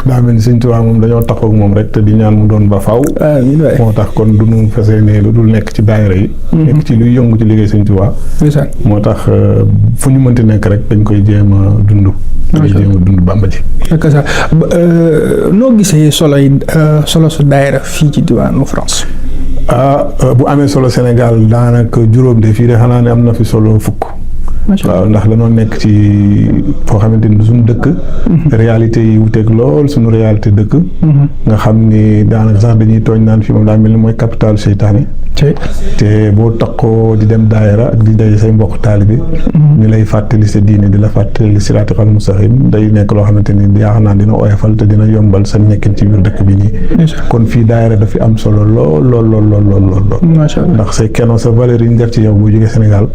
daa mel ni Sëñ Tuubaa moom dañoo taxaw ak moom rek te di ñaan mu doon ba faw moo tax kon du ñu fese ne lu dul nekk ci daayira yi nekk ci luy yëngu ci liggéey Sëñ Tuubaa moo tax fu ñu mënti nekk rek dañ koy jéem a dund Bàmba ji ak ça noo gisee solo su daayira fii ci diwaanu France. Bu amee solo Sénégal daanaka juróom de fii de xanaa ne am na fi solo fukk. waaw ndax dañoo nekk ci foo xamante ni suñu dëkk. réalité yi wuteeg lool suñu réalité dëkk. nga xam ni daanaka sax dañuy tooñ naan fii moom daa mel ni mooy capitale seytaane. te boo takkoo di dem daayira ak di day say mbokk taalibe ñu lay fàttali sa diine di la fàttali siraatal mustaqiim day nekk loo xamante ni yaakaar naa dina oyofal te dina yombal sa nekkin ci biir dëkk bi nii. kon fii daayira dafi am solo lool. macha allah ndax say keno sa valeur yi ñu def ci yow boo jógee Sénégal.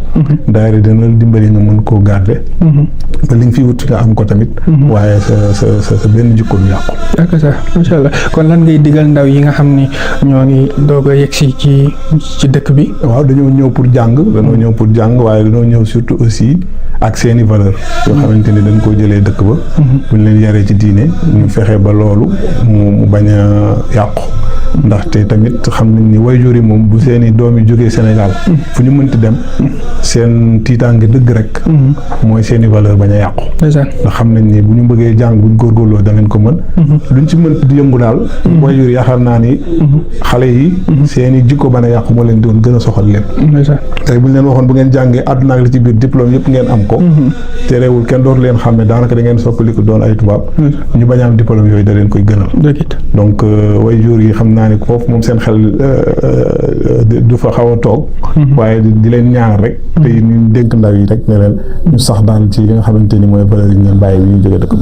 daayira dina la dimbali nga mën koo garder. ba li nga fi wut nga am ko tamit. waaye sa benn jikko du yàqu. ak ça macha allah kon lan ngay digal ndaw yi nga xam ni ñoo ngi doog a yegsi ci dëkk bi. waaw dañoo ñëw pour jàng waaye dañoo ñëw surtout aussi ak seeni valeur yoo xamante ni dañ koo jëlee dëkk ba. buñ leen yaree ci diine ñu fexe ba loolu mu bañ a yàqu. ndaxte tamit xam nañ ni waajur yi moom bu seeni doom yi jógee Sénégal fu ñu mënti dem seen tiitaange dëgg rek mooy seeni valeur bañ a yàqu ndax xam nañ ni bu ñu bëggee jàng buñ góorgóorloo da ngeen ko mën luñ ci mën di yëngu daal waajur yaakaar naa ni xale yi seeni jikko bañ a yàqu moo leen doon gën a soxal lépp tey buñ leen waxoon bu ngeen jàngee àdduna ak li ci biir diplôme yëpp ngeen am ko te réewul kenn dootu leen xam ne daanaka da ngeen soppaliku doon ay tubaab ñu bañ a am diplôme yooyu da leen koy gënal donc waajur yi xam naa ni foofu moom seen xel du fa xaw a toog waaye di leen ñaar rek te ñu dénk ndaw yi rek ne leen ñu sax daal ci li nga xamante ni mooy valeur yi ñu leen bàyyi bi ñu jógee dëkk